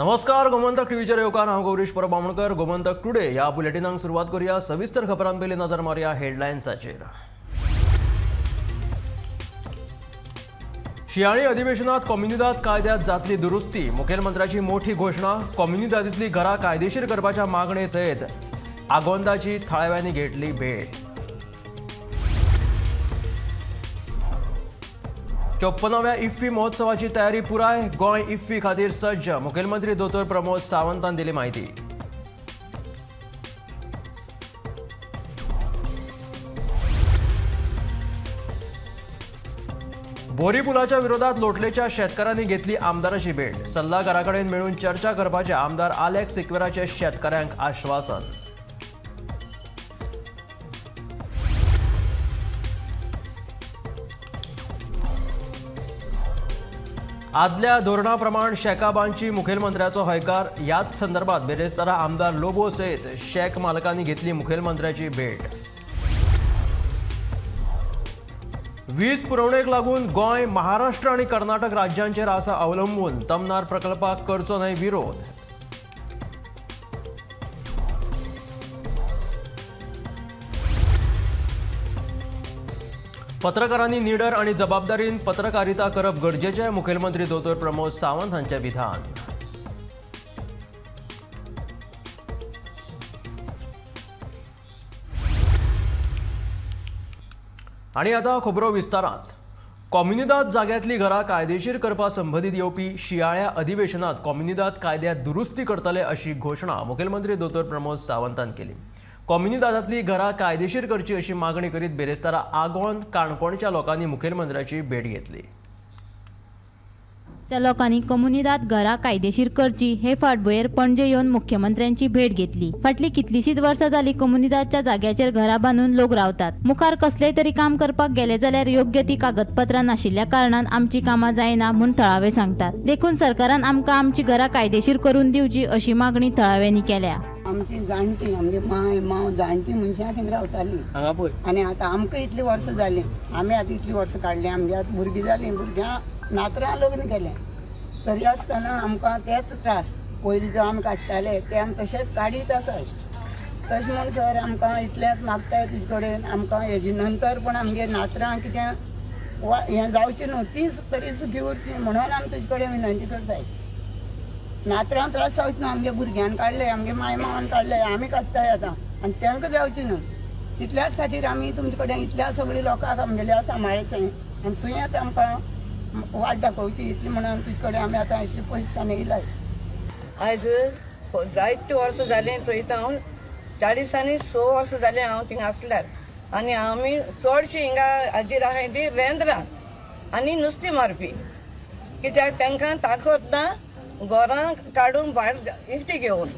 नमस्कार, गोमंतक टीव्हीचेर येवकार. हांव गौरीश परब बामणकर. गोमंतक टुडे ह्या बुलेटिनाक सुरवात करूया. सविस्तर खबरां पयलीं नजर मारुया हेडलायन्साचेर. शियाळी अधिवेशनात कोम्युनिदाद कायद्यात जातली दुरुस्ती, मुखेलमंत्र्याची मोठी घोशणा. कोम्युनिदादींतली घरां कायदेशीर करपाच्या मागणे सयत आगोंदाची थळाव्यांनी घेतली भेट. 54व्या इफ्फी महोत्सवाची तयारी पुराय, गोंय इफ्फी खातीर सज्ज, मुखेलमंत्री दोतोर प्रमोद सावंतान दिली म्हायती. बोरी पुलाच्या विरोधात लोटलेच्या शेतकारांनी घेतली आमदाराची भेट, सल्लागारा कडेन मेळून चर्चा करपाचे आमदार आलेक्स सिक्वेराचे शेतकारांक आश्वासन. आदल्या धोरणा प्रमाण शॅका बांदची मुखेलमंत्र्याचो हयकार. ह्याच संदर्भात बिरेस्तारा आमदार लोबो सयत शॅक मालकांनी घेतली मुखेलमंत्र्याची भेट. वीज पुरवणेक लागून गोंय, महाराष्ट्र आनी कर्नाटक राज्यांचेर आसा अवलंबून, तमनार प्रकल्पाक करचो न्हय विरोध. पत्रकारांनी निडर आणि जबाबदारीन पत्रकारिता करप गरजेचें, मुखेलमंत्री दोतोर प्रमोद सावंत हांचें विधान. आनी आतां खबरो विस्तारांत. कोम्युनिदाद जाग्यांतली घरां कायदेशीर करपा संबंदीत येवपी शियाळ्या अधिवेशनात कोम्युनिदाद कायद्यात दुरुस्ती करतले अशी घोशणा मुखेलमंत्री दोतोर प्रमोद सावंतान केली. कोम्युनिदादांतली घरां कायदेशीर करची अशी मागणी करीत बिरेस्तारा आगोंद काणकोणच्या लोकांनी मुखेलमंत्र्याची भेट घेतली. त्या लोकांनी कोमुनिदाद घरां कायदेशीर करची हे फाटभुंयेर पणजे येवन मुख्यमंत्र्यांची भेट घेतली. फाटली कितलीशीच वर्सां जाली कोमुनिदादच्या जाग्याचेर घरां बांदून लोक रावतात. मुखार कसलेय तरी काम करपाक गेले जाल्यार योग्य ती कागदपत्रां नाशिल्ल्या कारणान आमची कामां जायना म्हूण थळावे सांगतात. देखून सरकारान आमकां आमची घरां कायदेशीर करून दिवची अशी मागणी थळाव्यांनी केल्या. आमची जाणटी, आमगे माय माव जाणटी मनशां थिंग रावताली आनी आतां आमकां इतलीं वर्सां जालीं, आमी आतां इतलीं वर्सां काडलीं, आमगे आतां भुरगीं जालीं, भुरग्यां नातरां लग्न केलें, तरी आसतना आमकां तेच त्रास. पयलीं जो आमी काडटाले ते आमी तशेंच काडीत आसात. तशें म्हूण सर आमकां इतलेंच मागताय तुजे कडेन, आमकां हेजे नंतर पण आमगे नातरां कितें हें जावचें न्हू, ती तरी सुखी उरची म्हणून आमी तुजे कडेन विनंती करताय. नातरां त्रास जावचे न्हू, आमगे भुरग्यान काडले, आमगे माय मावान काडले, आमी काडटाय आतां आनी तांकां जावचें न्हू, तितल्याच खातीर आमी तुमचे कडेन इतल्या सगळीं लोकांक आमगेल्या सांबाळचें आनी तुवेंच आमकां वाट दाखोवची इतली म्हणून तुजे कडेन आमी आतां इतले पयस येयलाय. आयज जायते वर्सां जालीं चोयता हांव, 40 आनी 6 वर्सां जालीं हांव थिंगा आसल्यार. आनी आमी चडशीं हिंगा हाजीर आहाय ती रेंद्रां आनी नुस्तीं मारपी, कित्याक तांकां ताकद ना घरां काडून भायर इकटी घेवन.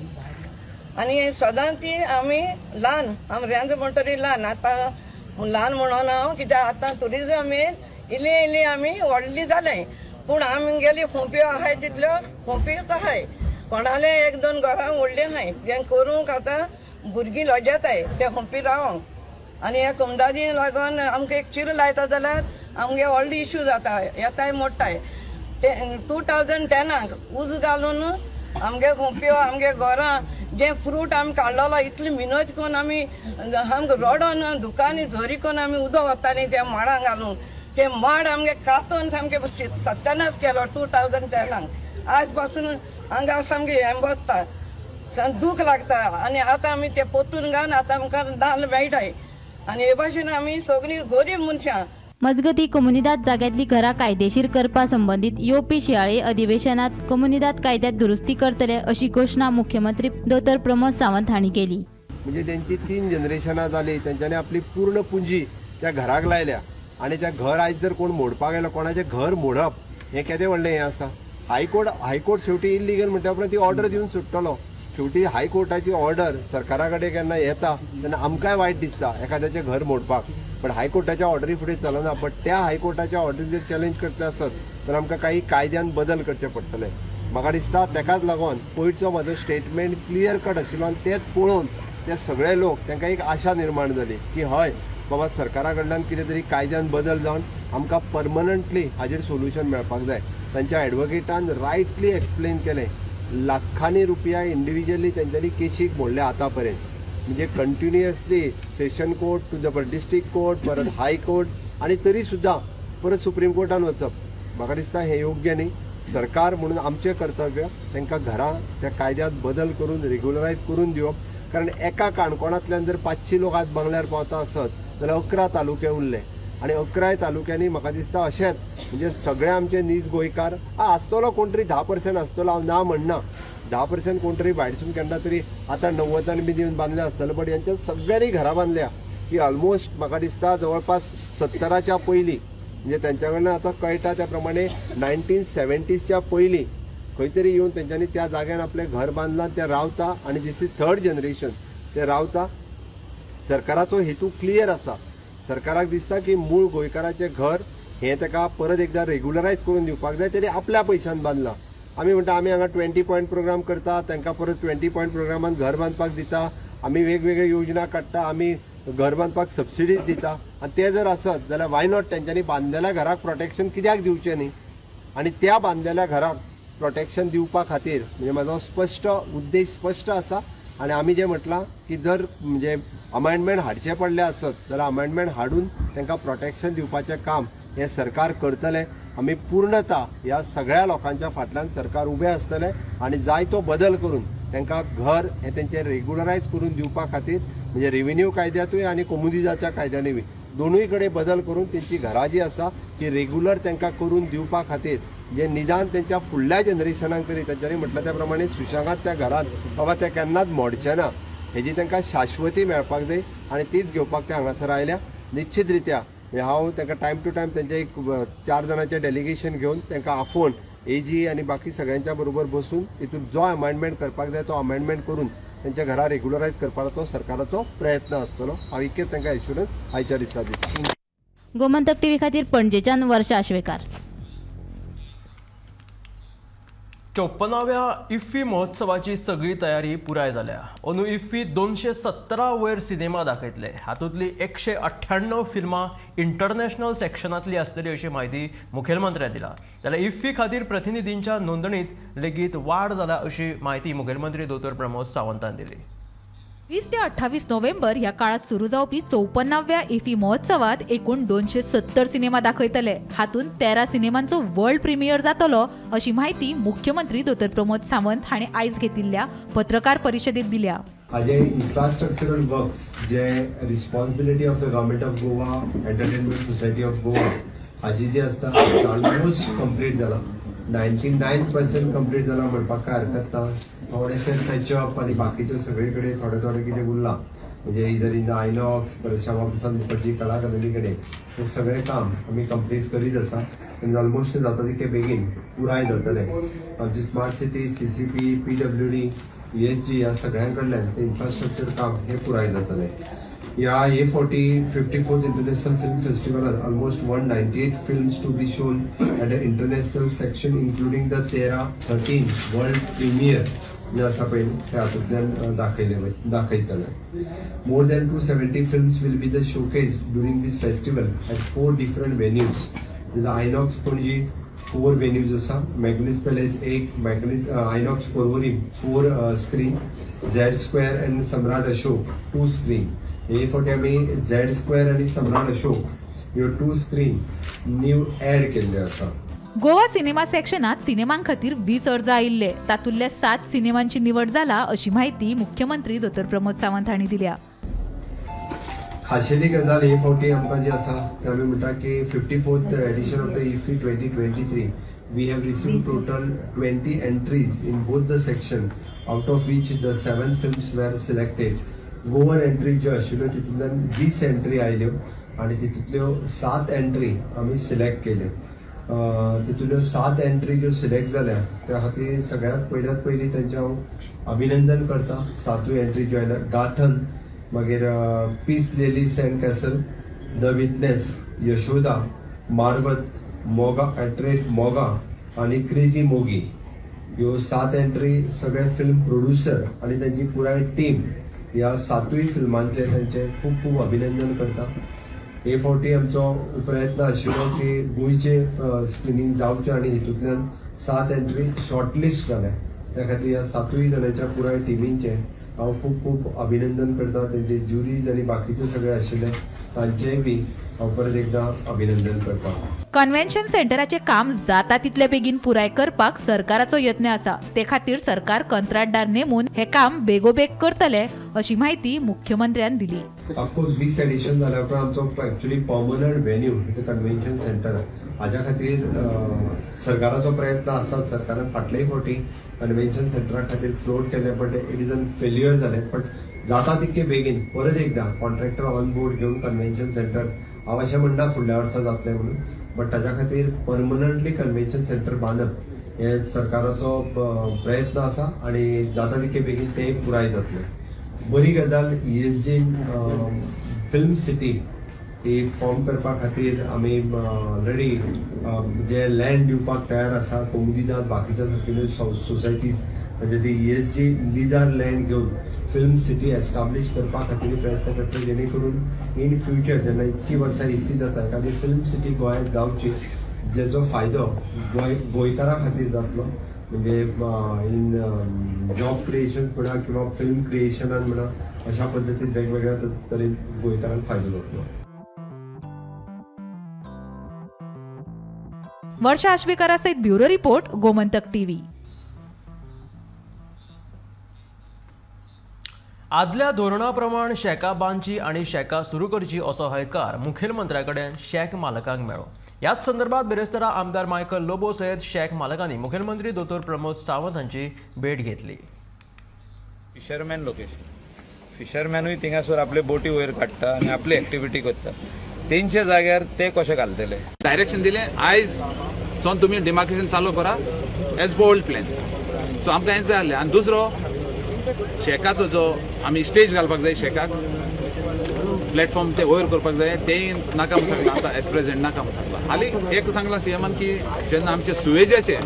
आनी सदां ती आमी ल्हान, आमी रेंद्र म्हणटरी ल्हान, आतां ल्हान म्हणून हांव कित्याक आतां ट्युरिजम येवन इल्ली इल्ली आमी व्हडली जालें, पूण आमगेली खोंप्यो आहाय तितल्यो खोंप्योच आहाय. कोणाले एक दोन घरां व्हडलीं आहाय, तें करूंक आतां भुरगीं लजेताय ते खोंपी रावंक. आनी ह्या कोमदादी लागून आमकां एक चिरू लायता जाल्यार आमगे व्हडली इश्यू जाता, येताय मोडटाय. ते 2010 उज घालून आमगे खोंप्यो, आमगे घरां, जे फ्रूट आमी काडलेलो इतली मिनत करून आमी आमकां रडोन दुकानी झरी करून आमी उदक वतालीं त्या माडांक घालून, ते माड आमगे कातून सामके सत्यानाश केलो 2010. आज पासून हांगा सामकें हें बसता, दूख लागता. आनी आतां आमी ते पोतून घालून आतां आमकां दाल मेळटाय. आनी हे भाशेन आमी सगळीं गरीब मनशां. मजगती कोमुनिदाद जाग्यांतली घरां कायदेशीर करपा संबंदीत येवपी शियाळी अधिवेशनात कोमुनिदाद कायद्यात दुरुस्ती करतले अशी घोशणा मुख्यमंत्री दोतोर प्रमोद सावंत हांणी केली. म्हणजे त्यांची 3 जनरेशनां जाली, तेंच्यांनी आपली पूर्ण पुंजी त्या घराक लायल्या आनी त्या घर आयज जर कोण मोडपाक गेलो, कोणाचें घर मोडप हें केदें व्हडलें हें आसा. हायकोर्ट शेवटी इल्लिगल म्हणटा उपरांत ती ऑर्डर दिवन सुट्टलो. शेवटी हायकोर्टाची ऑर्डर सरकारा कडेन केन्ना येता तेन्ना आमकांय वायट दिसता एखाद्याचें घर मोडपाक, पण हायकोर्टाच्या ऑर्डरी फुडें चलना. बट त्या हायकोर्टाच्या ऑर्डरी जर चॅलेंज करतले आसत तर आमकां काही कायद्यान बदल करचे पडटले. म्हाका दिसता तेकाच लागून पयरचो म्हाजो स्टेटमेंट क्लियर कट आशिल्लो आनी तेच पळोवन ते सगळे लोक तांकां एक आशा निर्माण जाली की हय बाबा सरकारा कडल्यान कितें तरी कायद्यान बदल जावन आमकां परमनंटली हाजेर सोल्युशन मेळपाक जाय. तांच्या एडवोकेटान रायटली एक्सप्लेन केलें लाखांनी रुपया इंडिविज्युअली तेंच्यांनी केशीक मोडले आतां पर्यंत. म्हणजे कंटिन्युअसली सेशन कोर्ट तुजा परत डिस्ट्रिक्ट कोर्ट परत हाय कोर्ट आनी तरी सुद्दां परत सुप्रीम कोर्टान वचप म्हाका दिसता हें योग्य न्ही. सरकार म्हणून आमचें कर्तव्य तांकां घरां त्या कायद्यांत बदल करून रेग्युलरायज करून दिवप. कारण एका काणकोणांतल्यान जर 500 लोक आज बंगल्यार पावता आसत जाल्यार 11 तालुके उरले आनी 11 तालुक्यांनी म्हाका दिसता अशेंच म्हणजे सगळे आमचे नीज गोंयकार आसतलो कोण तरी 10% आसतलो, हांव ना म्हणना, 10% कोण तरी भायरसून केन्ना तरी आतां 90 बी दिवन बांदले आसतले, बट यांच्या सगळ्यांनी घरां बांदल्या की ऑलमोस्ट म्हाका दिसता जवळपास 70च्या पयलीं, म्हणजे तेंच्या कडल्यान आतां कळटा त्या प्रमाणे 1970sच्या पयलीं खंय तरी येवन तेंच्यांनी त्या जाग्यान आपलें घर बांदलां, ते रावता आनी दीस is third generation ते रावता. सरकाराचो हेतू क्लियर आसा. सरकाराक दिसता की मूळ गोंयकाराचें घर हें ताका परत एकदां रेग्युलरायज करून दिवपाक जाय, तेणी आपल्या पयशान बांदलां. आमी म्हणटा आमी हांगा 20 पॉयंट प्रोग्राम करता, तांकां परत 20 पॉयंट प्रोग्रामान घर बांदपाक दिता, आमी वेगवेगळ्यो योजना काडटा, आमी घर बांदपाक सबसिडीज दिता आनी ते जर आसत जाल्यार why not तेंच्यांनी बांदलेल्या घराक प्रोटेक्शन कित्याक दिवचें न्ही? आनी त्या बांदलेल्या घराक प्रोटेक्शन दिवपा खातीर म्हणजे म्हाजो स्पश्ट उद्देश स्पश्ट आसा. आनी आमी जें म्हटलां की जर म्हणजे अमेंडमेंट हाडचें पडलें आसत जाल्यार अमेंडमेंट हाडून तांकां प्रोटेक्शन दिवपाचें काम हें सरकार करतलें. आमी पूर्णता ह्या सगळ्या लोकांच्या फाटल्यान सरकार उबें आसतलें आनी जाय तो बदल करून तांकां घर हें तेंचें रेग्युलरायज करून दिवपा खातीर म्हणजे रेव्हेन्यू कायद्यांतूय आनी कोमुनिदादच्या कायद्यांनी दोनूय कडेन बदल करून तेंची घरां जी आसा ती रेग्युलर तांकां करून दिवपा खातीर जे निदान तेंच्या फुडल्या जनरेशनाक तरी तेंच्यांनी म्हटलां त्या प्रमाणे सुशेगाद त्या घरांत बाबा ते केन्नाच मोडचे ना हेजी तांकां शाश्वती मेळपाक जाय आनी तीच घेवपाक ते हांगासर आयल्या. निश्चित रित्या हांव तांकां टायम टू टायम तेंचे एक 4 जाणांचें डेलिगेशन घेवन तांकां आफोवन एजी आनी बाकी सगळ्यांच्या बरोबर बसून तितून जो अमेंडमेंट करपाक जाय तो अमेंडमेंट करून तेंच्या घरा रेग्युलरायज करपाचो सरकाराचो प्रयत्न आसतलो. हांव इतकें तांकां एश्युरन्स आयच्या दिसा दिता. गोमंतक टीव्ही खातीर पणजेच्यान वर्षा आश्वेकार. 54व्या इफ्फी महोत्सवाची सगळी तयारी पुराय जाल्या. अंदू इफ्फी 217 वयर सिनेमा दाखयतले. हातूंतली 198 फिल्मां इंटरनॅशनल सेक्शनांतली आसतली अशी म्हायती मुखेलमंत्र्यान दिला. जाल्यार इफ्फी खातीर प्रतिनिधींच्या नोंदणीत लेगीत वाड जाल्या अशी म्हायती मुखेलमंत्री दोतोर प्रमोद सावंतान दिली. 20 ते 28 नोव्हेंबर ह्या काळात सुरू जावपी 54व्या इफ्फी महोत्सवात एकूण 270 सिनेमा दाखयतले. हातूंत 13 सिनेमांचो वर्ल्ड प्रीमियर जातलो अशी म्हायती मुख्यमंत्री दोतोर प्रमोद सावंत हांणी आयज घेतिल्ल्या पत्रकार परिशदेत दिल्या. हाजे infrastructural works J responsibility of the government of Goa, entertainment society of Goa हाजी जी आसता ऑलमोस्ट कंप्लीट जाला. 99% कंप्लीट जाला म्हणपाक काय हरकत ना. थोडेशें टचअप आनी बाकीचे सगळे कडेन थोडे थोडे कितें उरलां, म्हणजे इधर इन the INOX परत श्यामा प्रसाद मुखर्जी कला अकादमी कडेन हें सगळें काम आमी कंप्लीट करीत आसा आनी ऑलमोस्ट जाता तितके बेगीन पुराय जातलें. आमची smart city, CCP, PWD, ESG ह्या सगळ्यां कडल्यान तें इन्फ्रास्ट्रक्चर काम हें पुराय जातलें. ह्या हे 54th international film फेस्टिवलान almost 198 films to be shown at the international section including the 13 world premiere जे आसा पळय ते हातूंतल्यान दाखयतले. More than 270 films will be the showcase during this festival at 4 different venues. INOX Panaji 4 venues आसा, मॅग्नीस palace 1, मॅग्नीस INOX Porvorim 4 screen, Z square and Samrat Ashok 2 screen. हे फावटी आमी Z square आनी सम्राट अशोक ह्यो 2 स्क्रीन न्यू एड केल्ल्यो आसा. Goa cinema सेक्शनात सिनेमां खातीर 20 अर्ज आयिल्ले. तातूंतल्या 7 सिनेमांची निवड जाला अशी म्हायती मुख्यमंत्री दोतोर प्रमोद सावंत हांणी दिल्या. खाशेली गजाल हे फावटी आमकां जी आसा ते आमी म्हणटा की 54th edition of the IFFI 2023 we have received total 20 entries in both the section, out of which the 7 films were selected. Goan entry ज्यो आशिल्ल्यो तितूंतल्यान 20 एंट्री आयल्यो आनी तितूंतल्यो 7 एंट्री आमी सिलेक्ट केल्यो. तितूंतल्यो 7 एंट्री ज्यो सिलेक्ट जाल्या त्या खातीर सगळ्यांत पयल्यात पयलीं तांचें हांव अभिनंदन करता. 7 एंट्री ज्यो आयल्या, गांठन, मागीर peace lily sand castle, the witness, Yashoda, Marwat, Moga at rate Moga आनी क्रेजी मोगी ह्यो 7 एंट्री सगळे फिल्म प्रोड्युसर आनी तांची पुराय टीम ह्या 7 फिल्मांचे तांचे खूब खूब अभिनंदन करता. हे फावटी आमचो प्रयत्न आशिल्लो की गोंयचे स्क्रिनींग जावचें आनी हितूंतल्यान 7 एंट्री शॉर्टलिस्ट जाल्या. त्या खातीर ह्या 7 जाणांच्या पुराय टिमींचें हांव खूब खूब अभिनंदन करता. तेंचे ज्युरीज आनी बाकीचे सगळे आशिल्ले तांचेय बी हांव परत एकदां अभिनंदन करता. कन्व्हेन्शन सेंटराचे काम जाता तितले बेगीन पुराय करपाक सरकाराचो यत्न आसा. ते खातीर सरकार कंत्राटदार नेमून हे काम बेगोबेग करतले अशी माहिती मुख्यमंत्र्यान दिली. ऑफकोर्स 20 एडिशन जाल्या उपरांत आमचो actually permanent venue convention centre हाज्या खातीर सरकाराचो प्रयत्न आसात. सरकारान फाटलेय फावटी कन्व्हेन्शन सेंटरा खातीर फ्लोट केले, but it is an failure जालें. बट जाता तितके बेगीन परत एकदां कॉन्ट्रॅक्टर ऑन बोर्ड घेवन कन्व्हेन्शन सेंटर, हांव अशें म्हणना फुडल्या वर्सा जातलें म्हणून, बट ताज्या खातीर परमनंटली कन्व्हेन्शन सेंटर बांदप हे सरकाराचो प्रयत्न आसा आनी जाता तितके बेगीन तें पुराय जातलें. बरी गजाल ESG film city ही फॉर्म करपा खातीर आमी ऑलरेडी जे लँड दिवपाक तयार आसा. कोमुनिदाद बाकीच्या सारकेल्यो सोसायटीज म्हणजे ती ESG लिजार लँड घेवन फिल्म सिटी एस्टाब्लीश करपा खातीर प्रयत्न करता, जेणे करून इन फ्युचर जेन्ना इतकी वर्सां इफ्फी जाता एखादी फिल्म सिटी गोंयांत जावची, जेचो फायदो गोंयकारां खातीर जातलो. म्हणजे इन जॉब क्रिएशन म्हणा किंवा फिल्म क्रिएशनान म्हणा, अशा पद्दतीन वेगवेगळ्या तरेन गोंयकारांक फायदो जातलो. वर्षा आश्वेकरा सहित ब्युरो रिपोर्ट, गोमंतक टीव्ही. आदल्या धोरणा प्रमाण शॅकां बांदची आनी शॅकां सुरू करची असो हयकार मुखेलमंत्र्या कडेन शॅक मालकांक मेळ्ळो. ह्याच संदर्भात बिरेस्तारा आमदार मायकल लोबो सयत शॅक मालकांनी मुखेलमंत्री दोतोर प्रमोद सावंत हांची भेट घेतली. फिशरमॅन लोकेशन, फिशरमॅनूय थिंगासर आपले बोटी वयर काडटा आनी आपली एक्टिविटी करता. तेंच्या जाग्यार ते कशे घालतले डायरेक्शन दिलें आयज सावन तुमी डिमार्केशन चालू करा as per old plan. So आमकां हें जाय आसलें. आनी दुसरो शेकाचो जो आमी स्टेज घालपाक जाय, शेकाक प्लॅटफॉर्म ते वयर करपाक जाय, तेय नाका म्हूण सांगलां आतां एट प्रेझेंट नाका म्हूण सांगलां. हालीं एक सांगलां सीएमान की जेन्ना आमचे सुवेजाचे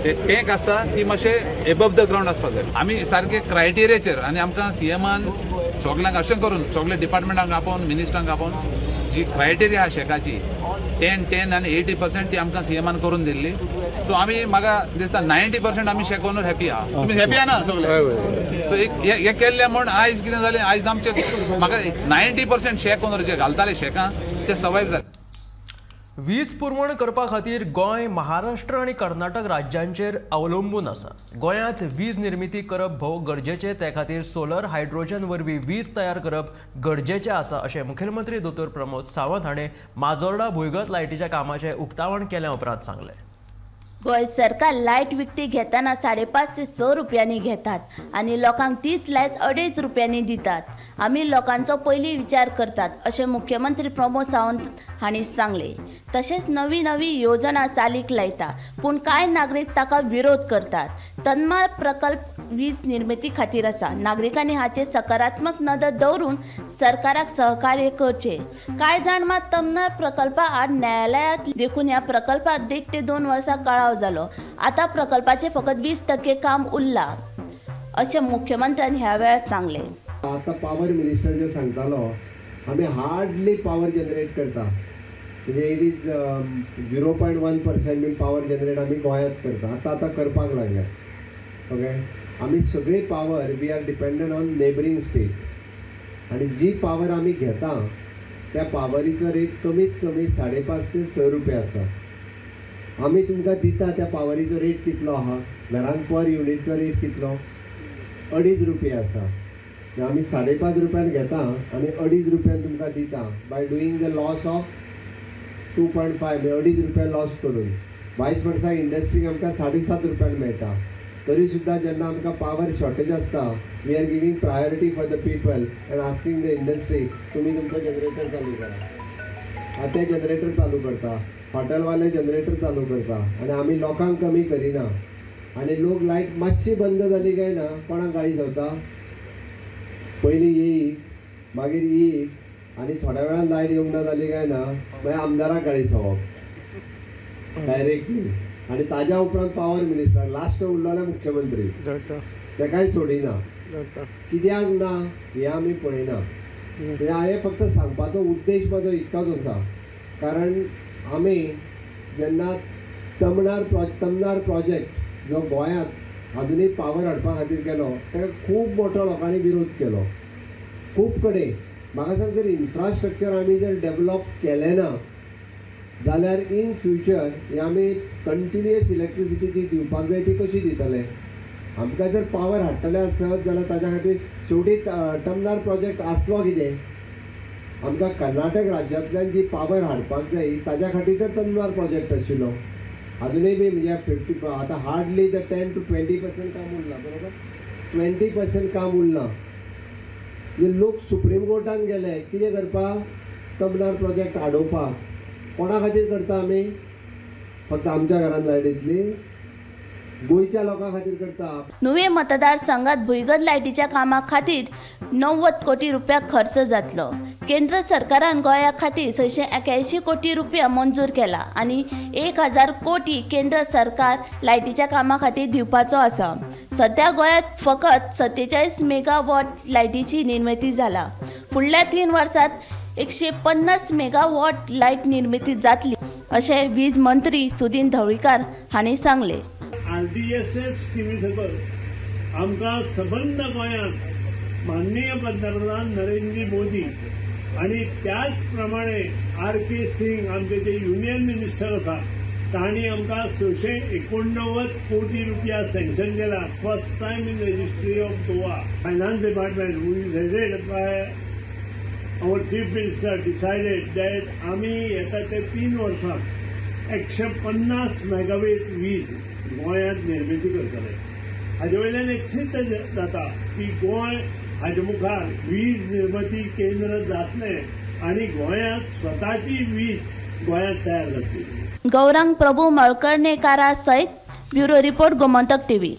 ते टँक आसता ती मातशे एबव the ground आसपाक जाय. आमी सारके क्रायटेरियाचेर आनी आमकां सीएमान सगल्यांक अशें करून सगळे डिपार्टमेंटांक आपोवन मिनिस्टरांक आपोवन जी क्रायटेरिया आसा शेकाची 10, 10 आनी 80% ती आमकां सीएमान करून दिल्ली. सो आमी म्हाका दिसता 90% आमी शेक ओनर हॅपी आहा. तुमी हॅपी आहा ना सगळे? सो एक हें केल्लें म्हूण आयज कितें जालें, आयज आमचे म्हाका 90% शेक ओनर जे घालताले शेकां ते सर्वायव जाले. वीज पुरवण करपा खातीर गोंय महाराष्ट्र आनी कर्नाटक राज्यांचेर अवलंबून आसा. गोंयांत वीज निर्मिती करप भोव गरजेचें, ते खातीर सोलर हायड्रोजन वरवीं वीज तयार करप गरजेचें आसा अशें मुखेलमंत्री दोतोर प्रमोद सावंत हाणें माजोर्डा भुंयगत लायटीच्या कामाचें उक्तावण केल्या उपरांत सांगलें. गोंय सरकार लायट विकती घेतना 5.5 ते 6 रुपयांनी घेतात आनी लोकांक तीच लायट 2.5 रुपयांनी दितात. आमी लोकांचो पयलीं विचार करतात अशें मुख्यमंत्री प्रमोद सावंत हांणी सांगलें. तशेंच नवी नवी योजना चालीक लायता पूण कांय नागरीक ताका विरोध करतात. तन्माळ प्रकल्प वीज निर्मिती खातीर आसा. नागरिकांनी हाचेर सकारात्मक नदर दवरून सरकाराक सहकार्य करचें. कांय जाण मात तन्माळ प्रकल्पा आड न्यायालयांत देखून ह्या प्रकल्पाक 1.5 ते 2 वर्सां कळाव जालो. आतां प्रकल्पाचें फकत 20% काम उरलां अशें मुख्यमंत्र्यान ह्या वेळार सांगलें. आतां पावर मिनिस्टर जे सांगतालो आमी हार्डली पावर जनरेट करता, म्हणजे it is 0.1% be power generate आमी गोंयांत करता, आतां आतां करपाक लागल्या. ओके, आमी सगळी power we are dependent on neighbouring state आनी जी पावर आमी घेता त्या पावरीचो रेट कमीत कमी 5.5 ते 6 रुपया आसा. आमी तुमकां दिता त्या पावरीचो रेट कितलो आहा, घरान पर युनिटचो रेट कितलो, 2.5 रुपया आसा. आमी 5.5 रुपयान घेता आनी 2.5 रुपयान तुमकां दिता by doing the loss of 2.5, 2.5 रुपया लॉस करून. वायस वर्सा इंडस्ट्रीक आमकां 7.5 रुपयान मेळटा. तरी सुद्दां जेन्ना आमकां पावर शॉर्टेज आसता we are giving priority for the people and asking the industry तुमी तुमचो जनरेटर चालू करा. ते जनरेटर चालू करता, हॉटेलवाले जनरेटर चालू करता आनी आमी लोकांक कमी करिना. आनी लोक लायट मातशी बंद जाली काय ना कोणाक गाळी जाता, पयलीं येई मागीर येई आनी थोड्या वेळान लायट येवंक ना जाली काय ना मागीर आमदाराक गाळी खावप डायरेक्टली. आनी ताज्या उपरांत पावर मिनिस्टर लास्ट उरलेलो मुख्यमंत्री तेकाय सोडिना. कित्याक ना हें आमी पळयना. म्हणजे हांवें फक्त सांगपाचो उद्देश म्हजो इतकोच आसा, कारण आमी जेन्ना तमनार प्रोजेक्ट जो गोंयांत आजुनूय पावर हाडपा खातीर केलो ताका खूब मोठो लोकांनी विरोध केलो खूब कडेन. म्हाका सांग, जर इन्फ्रास्ट्रक्चर आमी जर डेवलप केलें ना जाल्यार इन फ्युचर हे आमी कंटिन्युअस इलेक्ट्रिसिटी जी दिवपाक जाय ती कशी दितले? आमकां जर पावर हाडटले आसत जाल्यार ताज्या खातीर शेवटी तमनार प्रोजेक्ट आसलो कितें, आमकां कर्नाटक राज्यांतल्यान जी पावर हाडपाक जाय ताज्या खातीर तर तमनार प्रोजेक्ट आशिल्लो. आजुनूय बी म्हणजे 50 आतां हार्डली the 10 to 20% काम उरलां, बरोबर 20% काम उरलां. जे लोक सुप्रीम कोर्टान गेले कितें करपाक, तमनार प्रोजेक्ट आडोवपाक. कोणा खातीर करता आमी? फक्त आमच्या घरान लायट येतली? गोंयच्या लोकां खातीर करता. नुवें मतदारसंघात भुंयगत लायटीच्या कामा खातीर 90 कोटी रुपया खर्च जातलो. केंद्र सरकारान गोंया खातीर 681 कोटी रुपया मंजूर केला आनी 1000 कोटी केंद्र सरकार लायटीच्या कामा खातीर दिवपाचो आसा. सध्या गोंयांत फकत 47 मेगावॉट लायटीची निर्मिती जाला. फुडल्या 3 वर्सांत 150 मेगावॉट लायट निर्मिती जातली अशें वीज मंत्री सुदिन ढवळीकार हांणी सांगलें. RDSS स्किमी सकयल आमकां सबंद गोंयांत माननीय पंतप्रधान नरेंद्र मोदी आनी त्याच प्रमाणे RK Singh आमचे जे युनियन मिनिस्टर आसा तांणी आमकां 689 कोटी रुपया सँक्शन केला. First time in the history of Goa. Finance department who is headed by our chief minister decided that आमी येता ते 3 वर्सांत 150 मेगावॅट वीज गोंयांत निर्मिती करतले. हाजे वयल्यान एक सिद्ध जाता की गोंय हाजे मुखार वीज निर्मिती केंद्र जातलें आनी गोंयांत स्वताची वीज गोंयांत तयार जातली. गौरांग प्रभू मळकर्णेकारा सयत ब्युरो रिपोर्ट, गोमंतक टीव्ही.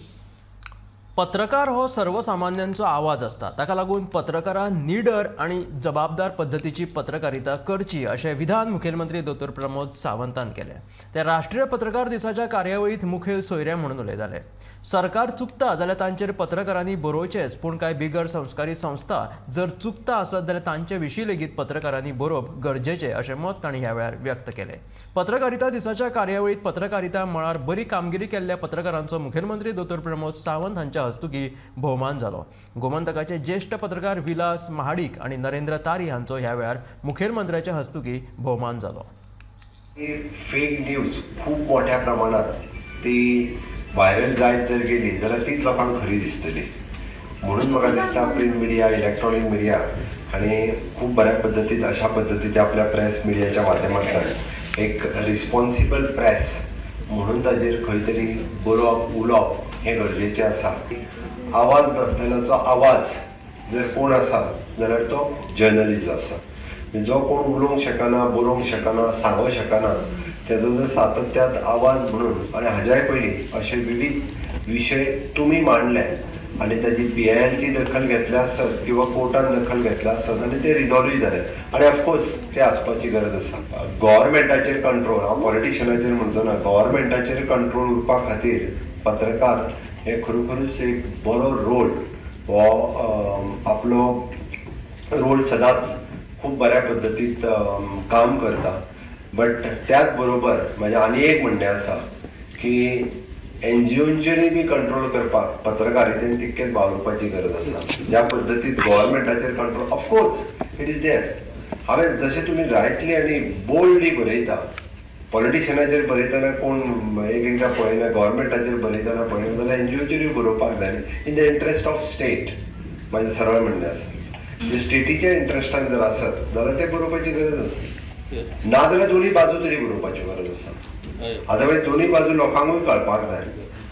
पत्रकार हो सर्वसामान्यांचो आवाज आसता, ताका लागून पत्रकारान निडर आनी जबाबदार पद्दतीची पत्रकारिता करची अशें विधान मुखेलमंत्री दोतोर प्रमोद सावंतान केलें. ते राष्ट्रीय पत्रकार दिसाच्या कार्यावळींत मुखेल सोयरे म्हणून उलयताले. सरकार चुकता जाल्यार तांचेर पत्रकारांनी बरोवचेंच, पूण कांय बिगर संस्कारी संस्था जर चुकता आसत जाल्यार तांचे विशीं लेगीत पत्रकारांनी बरोवप गरजेचें अशें मत तांणी ह्या वेळार व्यक्त केलें. पत्रकारिता दिसाच्या कार्यावळींत पत्रकारिता मळार बरी कामगिरी केल्ल्या पत्रकारांचो मुखेलमंत्री दोतोर प्रमोद सावंत हांच्या हस्तुकी भोवमान जालो. गोमंतकाचे ज्येष्ठ पत्रकार विलास महाडीक आनी नरेंद्र तारी हांचो ह्या वेळार मुखेलमंत्र्याच्या हस्तुकी भोवमान जालो. फेक न्यूज खूब मोठ्या प्रमाणात ती व्हायरल जायत जर गेली जाल्यार तीच लोकांक खरी दिसतली. म्हणून म्हाका दिसता प्रिंट मिडिया, इलेक्ट्रॉनीक मिडिया आनी खूब बऱ्या पद्दतीन अशा पद्दतीच्या आपल्या प्रेस मिडियाच्या माध्यमांतल्यान एक रिस्पॉन्सिबल प्रेस म्हणून ताजेर खंय तरी बरोवप उलोवप हें गरजेचें आसा. आवाज नासलेल्याचो आवाज जर कोण आसा जाल्यार तो जर्नलिस्ट आसा. जो कोण उलोवंक शकना, बरोवंक शकना, सांगूंक शकना तेजो जर सातत्यात आवाज म्हणून आनी हाज्याय पयलीं अशे विविध विशय तुमी मांडले आनी ताजी PILची दखल घेतल्या आसत किंवा कोर्टान दखल घेतल्या आसत आनी ते रिजॉल्वूय जाले आनी ऑफकोर्स ते आसपाची गरज आसा. गव्हर्मेंटाचेर कंट्रोल, हांव पॉलिटिशनाचेर म्हणचो ना, गव्हर्मेंटाचेर कंट्रोल उरपा खातीर पत्रकार हे खरोखरूच एक बरो रोल हो आपलो रोल सदांच खूब बऱ्या पद्दतीत काम करता. बट त्याच बरोबर म्हजें आनी एक म्हणणें आसा की एनजीओंचेरूय बी कंट्रोल करपाक पत्रकारितेन तितकेच वावुरपाची गरज आसा. ज्या पद्दतीत गव्हर्मेंटाचेर control, of course it is there. हांवें जशें तुमी रायटली आनी बोल्डली बरयता, पॉलिटिशनाचेर बरयतना कोण एक एकदां पळयना, गव्हर्मेंटाचेर बरयतना पळयना, जाल्यार एनजीओचेरूय बरोवपाक जाय in the interest of state. म्हाजें सरळ म्हणणें आसा, जे स्टेटीच्या इंट्रस्टान जर आसत जाल्यार तें बरोवपाची गरज आसा. ना जाल्यार दोनूय बाजू तरी बरोवपाची गरज आसा. अदरवायज दोनूय बाजू लोकांकूय कळपाक जाय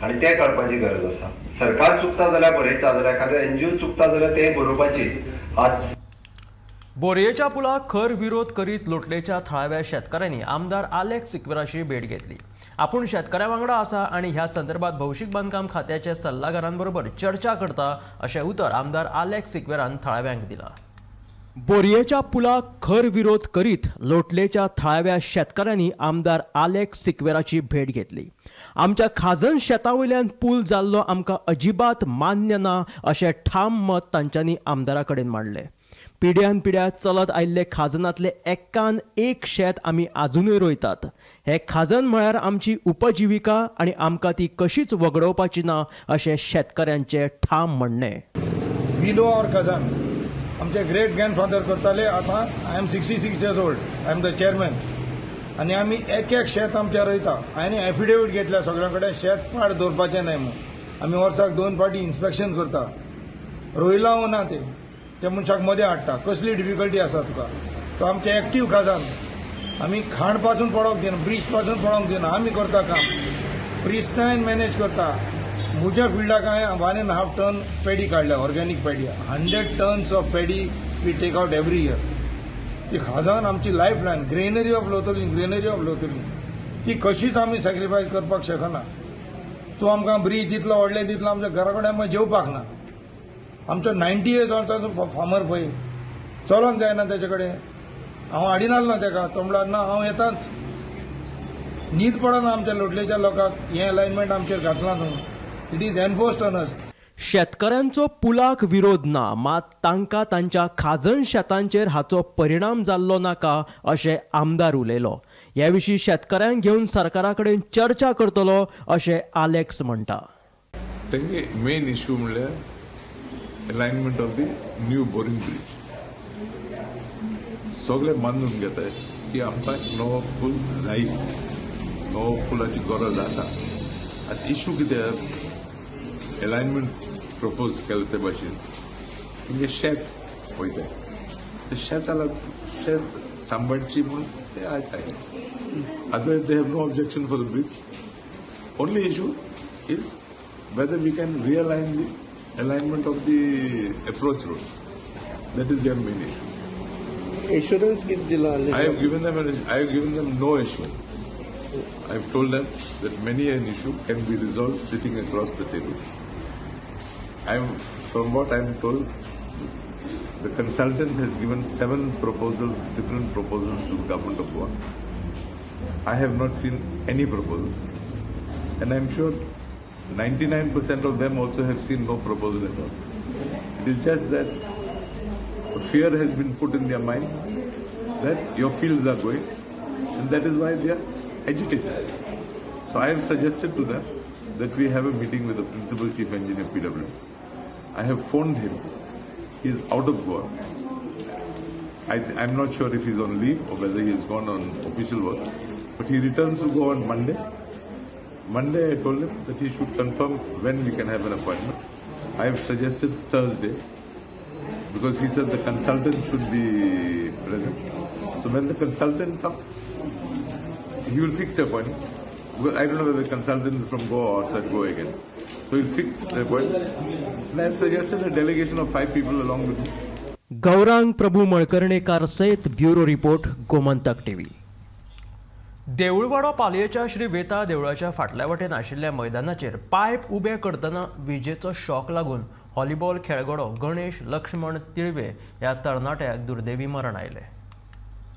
आनी तें कळपाची गरज आसा. सरकार चुकता जाल्यार बरयता, जाल्यार एखादो एनजीओ चुकता जाल्यार तें बरोवपाची. आज बोरयेच्या पुलाक खर विरोध करीत लोटलेच्या थळाव्या शेतकारांनी आमदार आलेक्स सिक्वेराची भेट घेतली. आपूण शेतकऱ्यां वांगडा आसा आनी ह्या संदर्भात भौशीक बांदकाम खात्याच्या सल्लागारांबरोबर चर्चा करता अशें उतर आमदार आलेक्स सिक्वेरान थळाव्यांक दिला. बोरयेच्या पुलाक खर विरोध करीत लोटलेच्या थळाव्या शेतकारांनी आमदार आलेक्स सिक्वेराची भेट घेतली. आमच्या खाजन शेता वयल्यान पूल जाल्लो आमकां अजिबात मान्य ना अशें ठाम मत तांच्यांनी आमदारा कडेन मांडलें. पिढ्यान पिढ्या चलत आयिल्ले खाजनांतले एकान एक शेत आमी आजुनूय रोयतात. हे खाजन म्हळ्यार आमची उपजिविका आनी आमकां ती कशीच वगडोवपाची ना अशें शेतकऱ्यांचें ठाम म्हणणें. We know our खाजन. आमचे ग्रेट ग्रँडफादर करताले. आतां I am 66 years old, I am the chairman. आनी आमी एक एक शेत आमचें रोयता. आनी एफिडेवीट घेतल्या सगळ्यां कडेन, शेत पाड दवरपाचें न्हय म्हूण. आमी वर्साक 2 फावटी इन्स्पेक्शन करता. रोयलां वो ना तें त्या मनशाक मदें हाडटा, कसली डिफिकल्टी आसा तुका. तो आमचें एक्टीव खाजन. आमी खाण पासून पडोंक दिना, ब्रिज पासून पडोंक दिना. आमी करता काम, प्रिस्टायन मॅनेज करता. म्हज्या फिल्डाक हांवें 1.5 टन पेडी काडल्या, organic paddy. 100 tons of paddy we take out every year. ती खाजन आमची life line, granary of Loutolim, granary of Loutolim. ती कशीच आमी सॅक्रिफायस करपाक शकना. तूं आमकां ब्रीज जितलो व्हडलें तितलो आमच्या घरा कडेन आमकां जेवपाक ना. आमचो 90 इयर्स वर्साचो फार्मर पळय चलोंक जायना तेजे कडेन. हांव हाडिनासलो तेका, तो म्हणल्यार ना हांव येताच. न्हीद पडना आमच्या लोटलेच्या लोकांक, हें अलायनमेंट आमचेर घातलां तूं. It is enforced on us. शेतकऱ्यांचो पुलाक विरोध ना, मात तांकां तांच्या खाजन शेतांचेर हाचो परिणाम जाल्लो नाका अशें आमदार उलयलो. हे विशीं शेतकऱ्यांक घेवन सरकारा कडेन चर्चा करतलो अशें आलेक्स म्हणटा. तेंगे मेन इश्यू म्हणल्यार alignment of the new Boring bridge. सगळे मानून घेताय की आमकां नवो पूल जाय, नवो पुलाची गरज आसा. आतां इश्यू कितें, अलायनमेंट प्रपोज केलें ते भाशेन म्हणजे शेत वयता, ते शेताला शेत सांबाळची म्हणून ते आयताय. Otherwise they have no objection for the bridge. Only issue is whether we can realign the alignment of the approach road. That is their main issue. Assurance कितें दिलां? I have given them no assurance. I have told them that many an issue can be resolved sitting across the table. From what I am told, the consultant has given 7 proposals, different proposals to the government of Goa. I have not seen any proposal, and I am sure 99% of them also have seen no proposal at all. It is just that fear has been put in their minds that your fields are going, and that is why they are agitated. So I have suggested to them that we have a meeting with the Principal Chief Engineer PW. I have phoned him. He is out of Goa. I'm not sure if he's on leave or whether he has gone on official work, but he returns to Goa on Monday. Monday I told him that he should confirm when we can have an appointment. I have suggested Thursday because he said the consultant should be present. So when the consultant comes, he will fix the appointment. Because I don't know whether the consultant is from Goa or outside Goa again. So he'll fix the appointment. And I have suggested a delegation of 5 people along with me. Gaurang Prabhu Malkarnekar सयत bureau report, Gomantak TV. Deulwado पालयेच्या श्री वेता देवळाच्या फाटल्या वटेन आशिल्ल्या मैदानाचेर pipe उबे करतना विजेचो शॉक लागून व्हॉलीबॉल खेळगडो गणेश लक्ष्मण तिळवे ह्या तरणाट्याक दुर्दैवी मरण आयलें.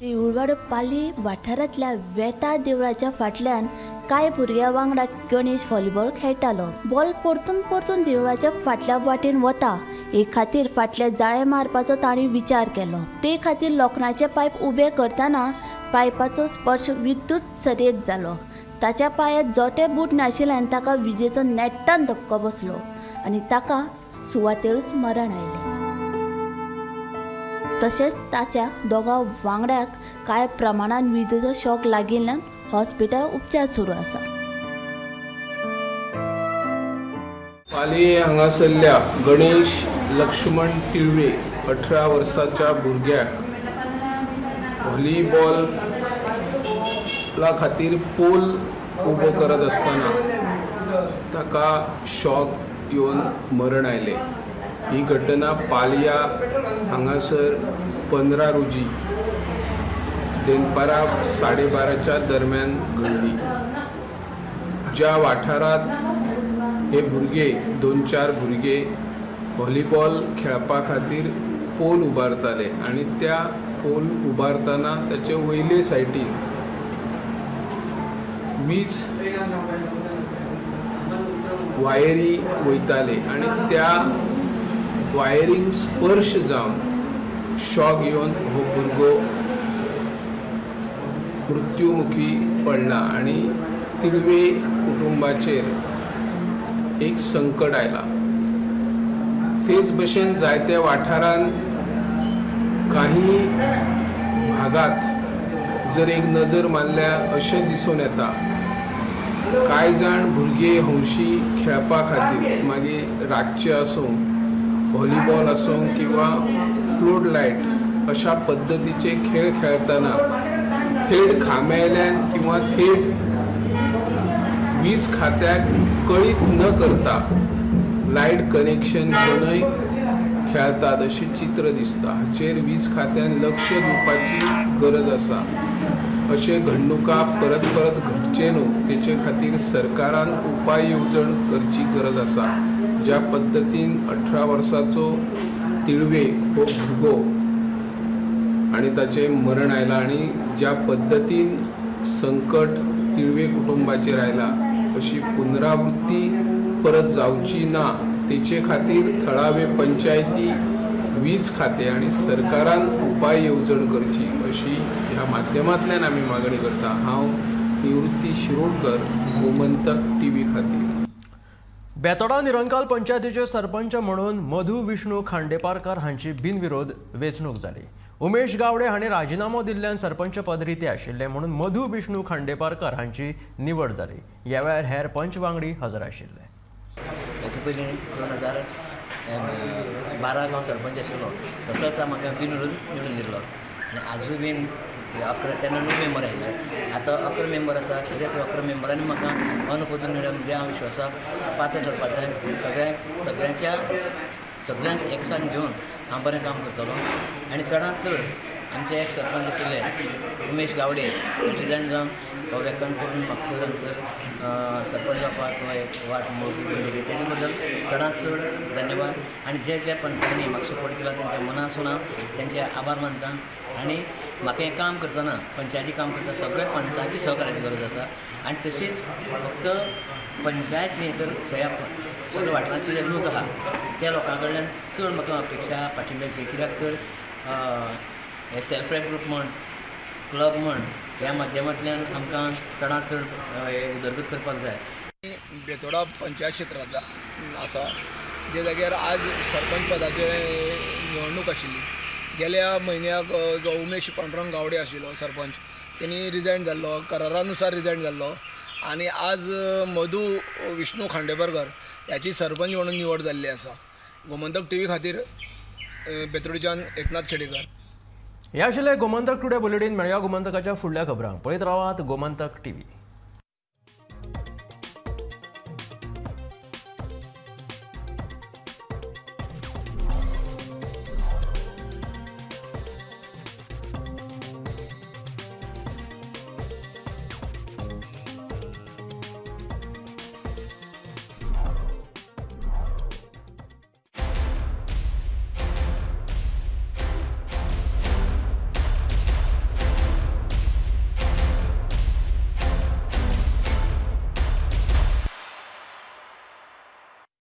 देऊळवाडो पाली वाठारांतल्या वेता देवळाच्या फाटल्यान कांय भुरग्यां वांगडा गणेश व्हॉलीबॉल खेळटालो. बॉल परतून परतून देवळाच्या फाटल्या वाटेन वता हे खातीर फाटल्या जाळें मारपाचो तांणी विचार केलो. ते खातीर लोखणाचे पायप उबे करतना पायपाचो स्पर्श विद्युत सरयेक जालो. ताच्या पांयांत जोटे बूट नाशिल्ल्यान ताका विजेचो नेट्टान धपको बसलो आनी ताका सुवातेरूच मरण आयलें. तशेंच ताच्या दोगां वांगड्याक कांय प्रमाणान विजेचो शॉक लागिल्ल्यान हॉस्पिटलांत उपचार सुरू आसा. पालये हांगासरल्या गणेश लक्ष्मण तिळवे 18 वर्साच्या भुरग्याक व्हॉलीबॉला खातीर पोल उबो करत आसतना ताका शॉक येवन मरण आयलें. ही घटना पालया हांगासर 15 रोजी दनपारां 12:30च्या दरम्यान घडली. ज्या वाठारांत हे भुरगे 2-4 भुरगे व्हॉलीबॉल खेळपा खातीर पोल उबारताले आनी त्या पोल उबारतना ताचे वयले सायडीन वीज वायरी वयताले आनी त्या वायरींग स्पर्श जावन शॉक येवन हो भुरगो मृत्युमुखी पडला आनी तिळवे कुटुंबाचेर एक संकट आयला. तेच भशेन जायत्या वाठारांत काही भागात जर एक नजर मारल्यार अशें दिसून येता कांय जाण भुरगे हौशी खेळपा खातीर मागीर रातचे आसूं, व्हॉलीबॉल आसूं किंवा फ्लोट लायट अशा पद्दतीचे खेळ खेळटना थेट खांब्याल्यान किंवा थेट वीज खात्याक कळीत न करता लायट कनेक्शन घेवनय खेळतात अशें चित्र दिसता. हाचेर वीज खात्यान लक्ष दिवपाची गरज आसा. अशे घडणुका परत परत घडचे न्हू तेचे खातीर सरकारान उपाय येवजण करची गरज आसा. ज्या पद्दतीन 18 वर्साचो तिळवे हो भुरगो आनी ताचें मरण आयलां आनी ज्या पद्दतीन संकट तिळवे कुटुंबाचेर आयला अशी पुनरावृत्ती परत जावची ना तेचे खातीर थळावे पंचायती, वीज खाते आनी सरकारान उपाय येवजण करची अशी ह्या माध्यमांतल्यान आमी मागणी करता. हांव निवृत्ती शिरोडकर, गोमंतक टीव्ही खातीर. बेतोडा निरंकाल पंचायतीचे सरपंच म्हणून मधू विष्णू खांडेपारकर हांची बिनविरोध वेंचणूक जाली. उमेश गावडे हांणी राजिनामो दिल्ल्यान सरपंच पद रितें आशिल्लें म्हणून मधू विष्णू खांडेपारकर हांची निवड जाली. ह्या वेळार हेर पंच वांगडी हजर आशिल्ले. हेचे पयलीं 2012 हांव सरपंच आशिल्लो तसोच म्हाका बिनविरोध निवडून दिल्लो आनी आजूय बीन 11 तेन्ना 9 मेंबर आयले, आतां 11 मेंबर आसा. तरी आसतना 11 मेंबरांनी म्हाका अनपदून निवडल्या म्हणजे हांव विश्वासाक पात्र ठरपाक जाय. सगळ्यांच्या सगळ्यांक एकसांग घेवन हांव बरें काम करतलो आनी चडांत चड आमचे एक सरपंच आशिल्ले उमेश गावडे रिजायन जावन हो वेकंट करून म्हाका हांगसर सरपंच जावपाक एक वाट मोडली दिली तेजे बद्दल चडांत चड धन्यवाद. आनी जे जे पंचांनी म्हाका सपोर्ट केला तेंच्या मनासून हांव तेंचे आभार मानता. आनी म्हाका हें काम करतना पंचायती काम करतना सगळ्या पंचांची सहकार्याची गरज आसा आनी तशीच फक्त पंचायत न्ही तर सगळ्या वाठाराचे जे लोक आहा त्या लोकां कडल्यान चड म्हाका अपेक्षा पाठिंब्याची, कित्याक तर हे सेल्फ हेल्प ग्रूप म्हण, क्लब म्हण ह्या माध्यमांतल्यान आमकां चडांत चड हे उदरगत करपाक जाय. बेतोडा पंचायत क्षेत्रांत आसा जे जाग्यार आज सरपंच पदाचे निवडणूक आशिल्ली. गेल्या म्हयन्याक जो उमेश पांडुरंग गावडे आशिल्लो सरपंच तेणी रिजायन जाल्लो, करारानुसार रिजायन जाल्लो आनी आज मधू विष्णू खांडेपारकर ह्याची सरपंच म्हणून निवड जाल्ली आसा. गोमंतक टीव्ही खातीर बेतोडच्यान एकनाथ खेडेकर. हे आशिल्लें गोमंतक टुडे बुलेटीन. मेळया गोमंतकाच्या फुडल्या खबरांक. पळयत रावात गोमंतक टीव्ही.